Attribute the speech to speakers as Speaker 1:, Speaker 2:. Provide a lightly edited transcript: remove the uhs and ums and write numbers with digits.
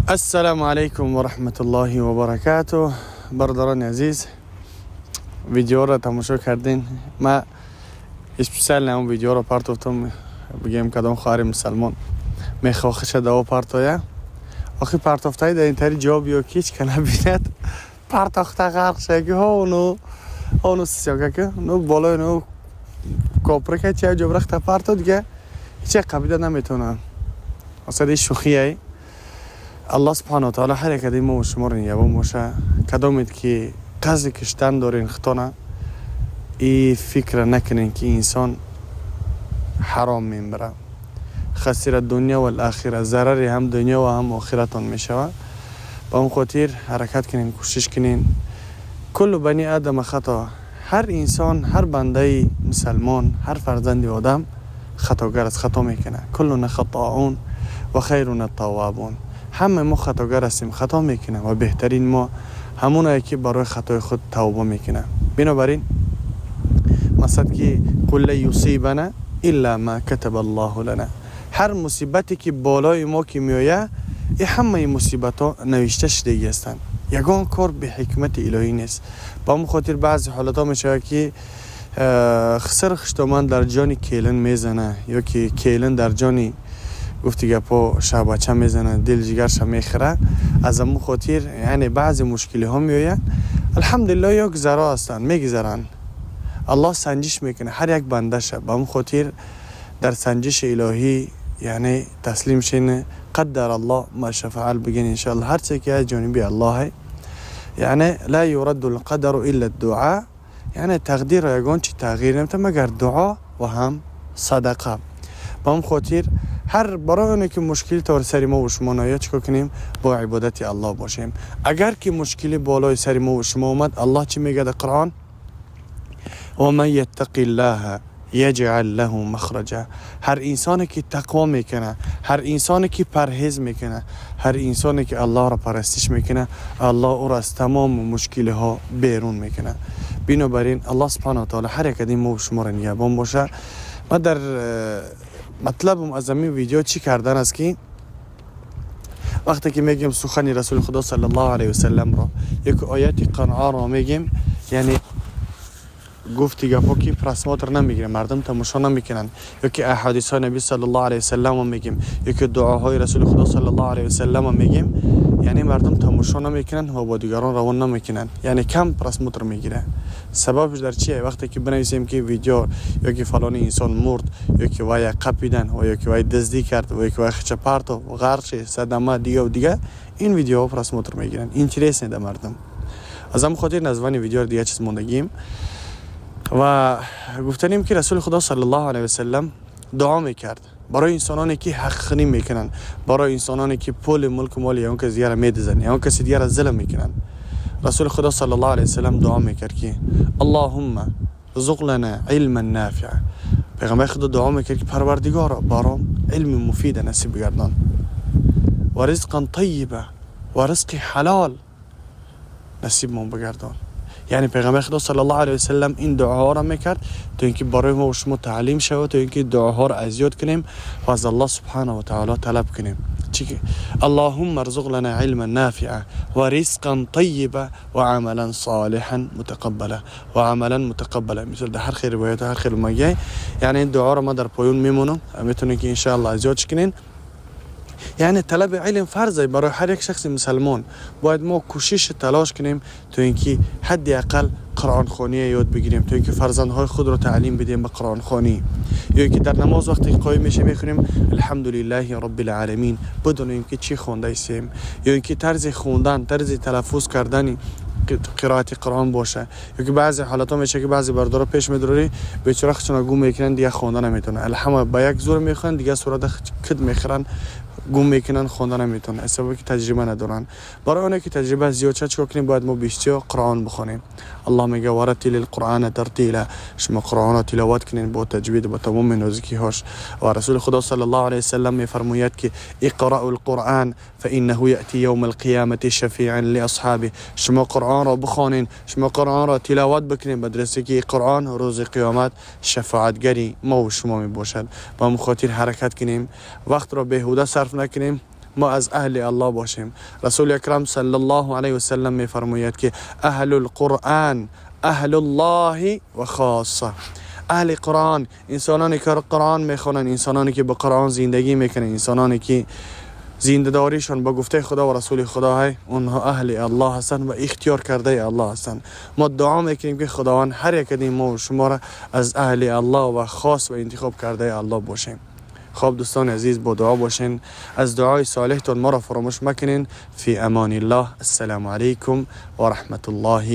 Speaker 1: Ассалому алайкум ва раҳматуллоҳи ва баракатуҳ. Бародарони азиз, видеоро тамошо кардин. Ма специально он видеоро партофтам, бигем, кадом хоҳари мусалмон мехоҳиша даво партоя. Охи партофтаи дар ин тари ҷо биё, ки ҳеч ка набинад. Партохта ғарқ ша ки ҳону ҳону съёмка ну болои ну коприка чи ҷо рахта парто, дига ҳеч як қабида наметавонам. Масали шӯхияй. Аллоҳ субҳану таоло ҳар як ади мо шуморо нигаҳбон боша. Кадомед ки қасди киштан дорен хитона, и фикра накунен, ки инсон ҳаром мембира. خسر الدنيا والآخرة, зарари ҳам дунё ва ҳам охиратон мешавад. Ба он хотир ҳаракат кунен, кӯшиш кунен. كل بني آدم خطاء. Ҳар инсон, ҳар бандаи мусалмон, ҳар фарзанди одам хатогар аст, хато мекунад. كلنا خطاؤون وخير التوابون. Ҳама мо хатогар ҳастем, хато мекунем ва беҳтарин мо ҳамонае, ки барои хатои худ тавба мекунад. Бинобар ин масад ки قل لن يصيبنا إلا ما كتب الله لنا. Ҳар мусибате, ки болои мо ки меояд, и ҳамаи мусибатҳо навишта шудагӣ ҳастанд. Ягон кор беҳикмати илоҳӣ нест. Ба ҳамон хотир баъзе ҳолатҳо мешавад, ки сир хуштоман дар ҷони келин мезана ё ки келин дар ҷони, гуфти гапҳо, шаҳбача мезана, дил ҷигарша мехӯра. Аз ҳамон хотир, яъне, баъзе мушкилиҳо меоянд. Алҳамдулилло, ё гузаро ҳастанд, мегузаранд. Аллоҳ санҷиш мекунад ҳар як бандаша. Ба ҳамон хотир дар санҷиши илоҳӣ, яъне, таслим шин. قدر الله ما شاء فعل бигин. Иншоалло, ҳар чизе ки аз ҷониби аллоҳе, яъне لا يرد القدر إلا الدعاء, яъне тақдирро ягон чи тағйир намета, магар дуо ва ҳам садақа. Ба ҳамон хотир ҳар барои оне ки мушкили тор сари мо шумо наояд, чӣ кор кунем? Бо ибодати Аллоҳ бошем. Агар ки мушкили болои сари мо шумо омад, Аллоҳ чӣ мегӯяд дар Қуръон? ومن يتق الله يجعل له مخرجا. Ҳар инсоне ки тақво мекунад, ҳар инсоне ки парҳез мекунад, ҳар инсоне ки Аллоҳро парастиш мекунад, Аллоҳ ӯро аз тамоми мушкилиҳо берун мекунад. Бинобар ин Аллоҳ субҳанаҳу таоло ҳар як адин мо шуморо нигаҳбон боша. Ман дар матлабам аз ҳамин видео чӣ кардан аст, ки вақте ки мегӯем сухани Расули Худо саллаллоҳу алайҳи васалламро як ояти Қуръонро мегӯем, яъне, гуфти гапҳо, ки просмотр намегиранд, мардум тамошо намекунанд, ё ки аҳодисҳои Наби саллаллоҳу алайҳи васалламро мегӯем, ё ки дуоҳои Расули Худо саллаллоҳу алайҳи васалламро мегӯем, яъне, мардум тамошо намекунанд ва бо дигарон равон намекунанд, яъне, кам просмотр мегирад. Сабабш дар чие? Вақте ки бинависем, ки видео ё ки фалони инсон мурд, ё ки вай қапидан, ё ки вай дуздӣ кард, ё ки вай хича партов, ғарқ шид, садама, дигаву дига, ин видеоҳо просмотр мегиранд, интересно да мардум. Аз ҳамон хотир название видеоро дига чиз мондагием. Ва гуфтанем, ки Расули Худо саллаллоҳу алайҳи васалам дуо мекард барои инсононе, ки ҳақхунӣ мекунанд, барои инсононе, ки пули мулку моли ягон каси дигара медизанд, ягон каси дигара зулм мекунанд. Расули Худо саллаллоҳу алайҳи васалам дуо мекард, ки اللهم ارزق لنا علما نافعا. Пайғамбари Худо дуо мекард, ки Парвардигоро, баром илми муфида насиб бигардон, ورزقا طيبا, ва ризқи ҳалол насибмон бигардон. Яъне, Пайғамбари Худо саллаллоҳу алайҳи васалам ин дуоҳоро мекард, то ин ки барои мо шумо таълим шавад, то ин ки дуоҳоро аз ёд кунем ва аз Аллоҳ субҳанаҳу ва таоло талаб кунем. اللهم ارزق لنا علما نافعا ورزقا طيبا وعملا صالحا متقبلا وعملا متقبلا. Мисол, дар ҳар хел ривоят, ҳар хел магай. Яъне, ин дуоро ма дар поён мемонам, метавонед, ки иншаалло аз ёдш кунен. Яъне, талаби илм фарзе барои ҳар як шахси мусалмон. Бояд мо кӯшишу талош кунем, то ин ки ҳадди ақал қуръонхония ёд бигирем, то ин ки фарзандҳои худро таълим бидиҳем ба қуръонхонӣ, ё ин ки дар намоз вақте ки қоим мешем, мехонем الحمد لله رب العالمين, бидонем, ки чӣ хонда истем, ё ин ки тарзи хондан, тарзи талаффуз кардани қироати Қуръон боша. Ё ки баъзе ҳолатҳо меша, ки баъзе бардорро пеш медорӣ, бечора худшона гум мекунанд, дига хонда наметавонанд. Алҳама ба як зур мехонанд, дига сурата кид мехӯранд, гум мекунанд, хонда наметавонанд, аз сабаби ки таҷриба надоранд. Барои оне ки таҷриба зиёд шад, чикор кунем? Бояд мо бисёр Қуръон бихонем. Аллоҳ мега: ورتل القرآن ترتيلا. Шумо Қуръонро тиловат кунед бо таҷвид, бо тамоми нозикиҳош. Ва Расули Худо саллаллоҳу алайҳи васалам мефармояд, ки اقرؤوا القرآن فإنه يأتي يوم القيامة شفيعا لأصحابه. Шумо Қуръонро бихонед, шумо Қуръонро тиловат бикунед, ба дурусте ки Қуръон рӯзи қиёмат шафоатгари мо шумо мебошад. Ба ҳамон хотир ҳаракат кунем, вақтро беҳуда сарф накунем. ما از اهل الله باشیم. رسول اکرم صلی الله علیه و سلم میفرماید که اهل القرآن اهل الله و خاصه. اهل قرآن انسانانی که قرآن میخوانند، انسانانی که به قرآن زندگی میکنند، انسانانی که زنده‌داریشان با گفته خدا و رسول خدا های، اونها اهل الله هستند و اختیار کرده الله هستند. ما دعا میکنیم که خداوند هر یک از ما و شما را از اهل الله و خاص و انتخاب کرده الله باشیم. خب دوستان عزیز، با دعا باشین، از دعای صالحتون ما را فراموش مکنین. فی امان الله. السلام علیکم و رحمت الله.